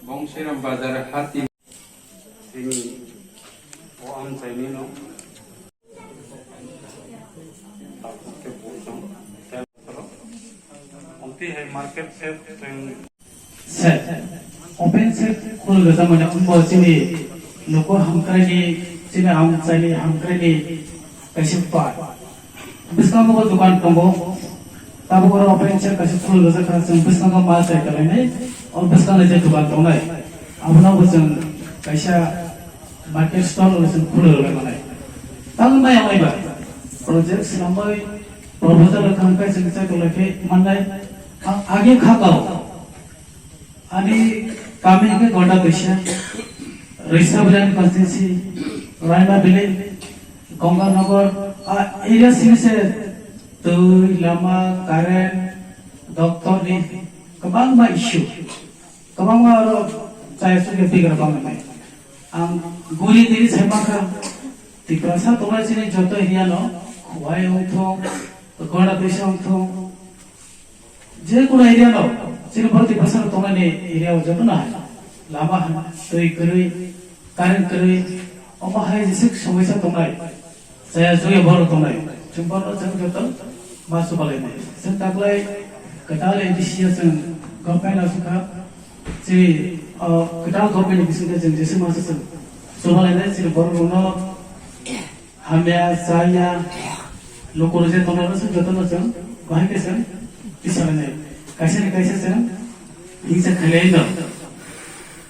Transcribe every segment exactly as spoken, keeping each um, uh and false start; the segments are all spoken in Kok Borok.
Bongseram bazar hati. Sini o amchaini no. Amtwi hai market shed chwng. Shed. Open shed khulgajak mani wngbo chini nuko hamkraini, chini amchaini hamkraini kaisa part. Bwskango bo dokan tongo. Tabuk oro open shed kaisa khulgajak kha, chwng bwskango ma chai kalainai. O bwskango je dokan tongnai, abono bo chwng kaisa market stall o chwng khulgajak manai. Tamo maya maiba project swnamwi proposal thangkhe chwng chai kalaikhe mannai. Ang agi khakao. Ani kami hwnkhe Gonda Kaisa, Rwisa Valley constituency, Raima Valley, Ganganagar, a area simi se twi, lama, current, doctor ni kwbangma issue, kwbangma oro chaya chukya bigra bangmani. Ang guri tini sai mankha, Tiprasa tongnai chini joto area no, Khowai wngthung, Gonda Kaisa wngthung, je kono area no, chini borok Tiprasa rok tongnai ni area o joto no hai, lama hai, twi kwrwi, current kwrwi, omo hai jesuk somoisa tongnai, chaya chukya borok tongnai, chwng borok chwng joto ma chubalainai. Chwng taklai kwtal A D C o chwng government asukha, chini, o, kwtal government ni bisingtwi chwng jesuk masa chwng chubalainai, chini borok rok no hamya, chaya, lukurok je tongnai rok se jotono chwng bahai khe chwng tisalainai. Kaisa ni kaisa chwng hingsa khailai no.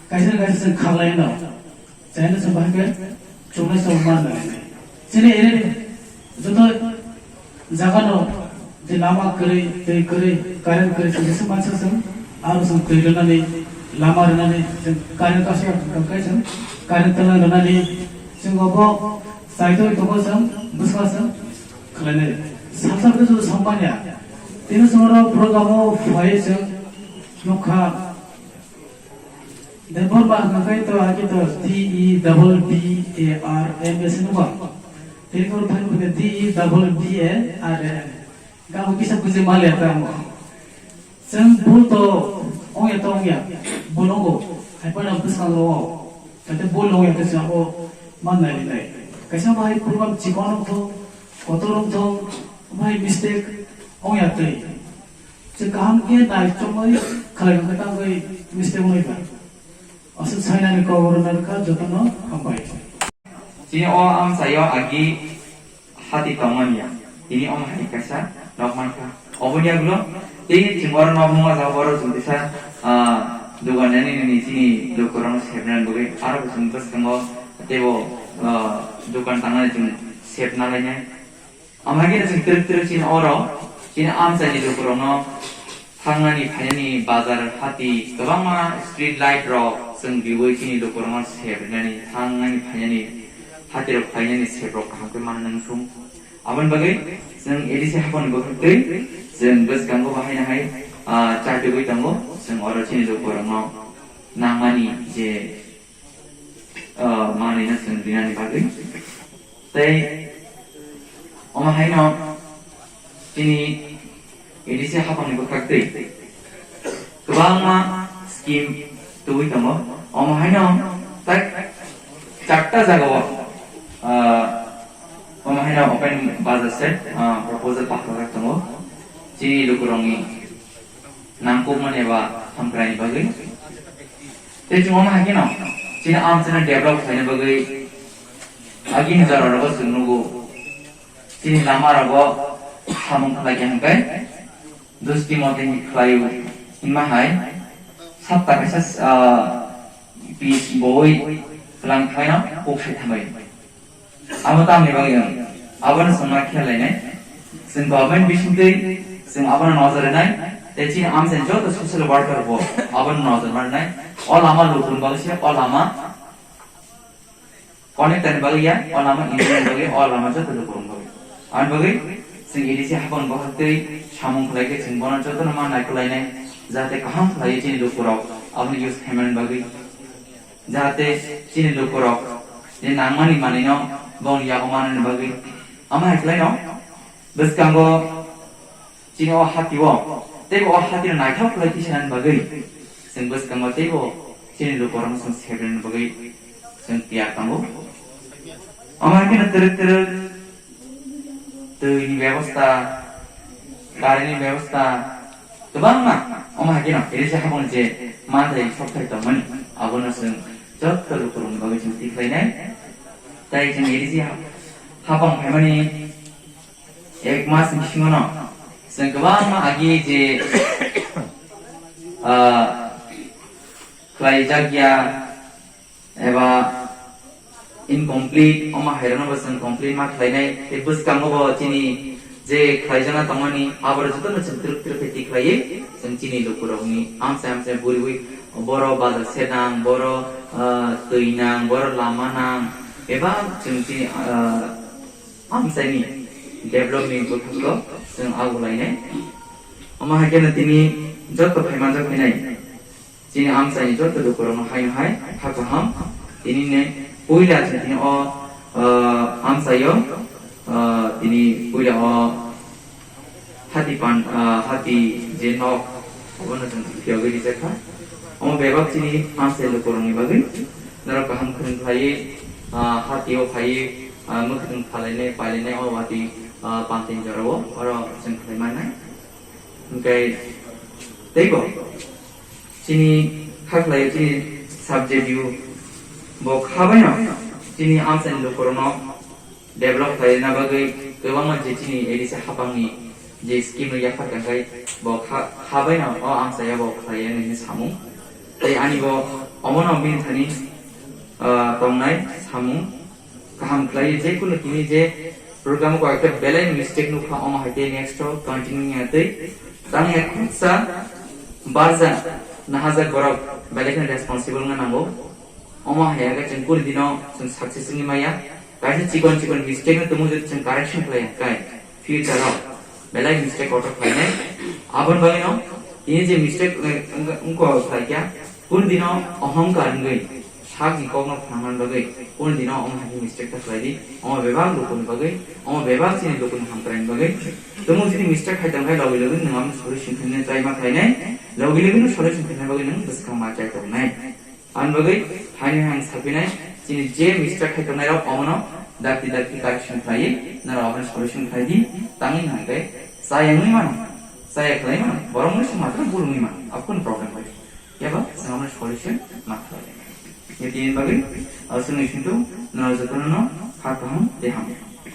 Kaisa ni kaisa chwng khaklai no. Chaino chwng bahai khe chungnai chwng ma nai. Chini ere joto jaga no je lama kwrwi, twi kwrwi, current kwrwi chwng se mansa chwng aro chwng twi rwnani, lama rwnani, chwng current kaisa tongkhe chwng current twlang rwnani, chwng obo Chaitoi tongo chwng, bwskango chwng khlainai. Salsa khe chwng sampanya. Tini chwng oro program o phai chwng nukha. Debbarma hwnkha khe to agi to D E double B A R M S nukha. Tini khe phai nukha D E double B A R M. Gabo kisa buji maliya tamo. Chwng bul to ongya to ongya, bul ongo, hai phano bwskango o, tei bul ongya khe chwng abo ma nai nai. Kaisa bahai program chikon wngthung, kotor wngthung, bahai mistake ongya twi. Chwng kaham khe nai chongwi khlai khe tangwi mistake wngnai ba. Aswk sainani kok rwna rwkha jotono hambai. Chini o amchaio agi hati tongmani ya. Tini omo hai kaisa nok mankha. Oboni yagulo tei chwng oro nok nungma jaga oro chwng kisa, ah, dogan nani nini chini lukurokno sepnani bagwi aro bo chwng bwskango teibo, ah, dogan tangnani chwng sepna lainai. Omo hai khe chwng twrwk twrwk chini oro chini amchaini lukurokno thangnani phainani bazar hati kwbangma street light rok chwng riwi chini lukurokno sep rinani thangnani phainani hati rok phainani sep rok kaham khe manna wngsung. Aboni bagwi chwng A D C haphangni bwkhak twi chwng bwskango bo haino hai, ah, chai tugwi tongo. Chwng oro chini lukurokno nangmani je, ah, manwino chwng rinani bagwi. Tei omo haino chini A D C haphangni bwkhak twi kwbangma scheme tubui tongo. Omo haino tak charta jagao, ah, omo haino open bazar shed, ah, proposal pakhorjak tongo. Chini lukurokni nangkukmani eba hamkraini bagwi. Tei chwng omo hai kheno chini amchaino develop khlaina bagwi agini jora rogo chwng nugo. Chini lama rogo samung khlai khe hwnkhe dosti mote hinwi khlaio hinma hai Sapta kaisa, ah, pis boi plang khlaina kok sai thambai. Abo tamni bagwi ang abono chwng ma khel lainai. Chwng government bisingtwi chwng abono nojor rinai. Tei chini amchaini joto social worker bo abono nojor ma rinai. O lama lukurokni bagwi se o lama connectorni bagwi ya, o lama engineerni bagwi, o lama joto lukurokni bagwi. Aboni bagwi chwng A D C hapang bokhortwi samung khlai khe chwng bono jotono ma naikolai nai, jahate kaham khlaiwi chini lukurok abono use khaimani bagwi, jahate chini lukurok je nangmani manwino bongni yago manani bagwi. Amo hai khlaino bwskango chini o hati o, teibo o hati no naithok khlai tisanani bagwi, chwng bwskango teibo chini lukurokno chwng sebrini bagwi chwng tiyar tongo. Omo hai kheno twrwk twrwk twi ni bebosta, current ni bebosta, kwbangma omo hai kheno A D C hapang je manthai sokthai tongmani, abono chwng joto lukurokni bagwi chwng tikhlainai. Tai chwng A D C ha-, hapang phaimani ek mas ni bisingo no chwng kwbangma agi je, ah, khlaijak ya eba incomplete, omo hairokno bo chwng complete ma khlainai. Tei bwskango bo chini je khlaijakna tongmani, aborok jotono chwng twrwk twrwk khe tikhlaiwi chwng chini lukurokni amchai amchai buriwi, boro bazar se nang, boro, ah, twi nang, boro lama nang, eba chwng chini, ah, amchaini development bwkhakno chwng ago lainai. Omo hai kheno tini joto phaimanjak hinai chini amchaini joto lukurokno haino hai kha kaham. Tini ne puila chwng tini o, ah, amchaio, ah, tini puila o hati pan, ah, hati je nok, abono chwng phiyogwi rijak kha. Omo bebak chini amchai lukurokni bagwi norok kaham khwrwng khlaiwi, ah, hati o phaiwi, ah, mwkhwtwng phalainai pailainai o watwi, ah, pantin jorao oro chwng khlai mannai. Hwnkhe teibo chini kha khlaio chini subject o bo kha baino chini amchaini lukurokno develop khlaina bagwi kwbangma je chini A D C hapangni je scheme rok yaphar tongkhai, bo kha, kha baino o amchaya bo khlaiya hinwi samung. Tei ani bo omono bini thani, ah, tongnai samung kaham khlaiwi, je kunu tini je program o koi ekta belai mistake nukha, omo hai khe next o continue wngya tei tang ya khoroksa barja nahajak borok belai kheno responsible wngna nango. Omo hai khe chwng kunu dino chwng success wngwi maya. Kaisa chikon chikon mistake no tongmung jodi chwng correction khlai ya kai future o belai mistake kotor khlainai. Aboni bagwino tini je mistake, eh, wng-, wngkha khlaikha, kunu dino ohongkar wngwi sakni kokno phnangna bagwi kunu dino omo hai khe mistake ta khlai di. Omo bebak lukuni bagwi, omo bebak chini lukuni hamkraini bagwi. Tongmung jodi mistake khai tongkha logi logi nwng aboni solution khaina try ma khlainai, logi logi no solution khaina bagwi nwng bwskang ma chai tongnai. Aboni bagwi haino hai ang sapinai, chini je mistake khai tongnai rok omono dakti dakti correction khlaiwi norok abono solution khlai di, tangwi hwnkhe chaya wngwi mano, chaya khlai mano, borok wngwi se matwrwng bul wngwi mano, abo kunu problem bai. Phiya ba chwng abono solution ma khlai. Tini bagwi, ah, chwngni singtu norok jotono no kha kaham tei hamya.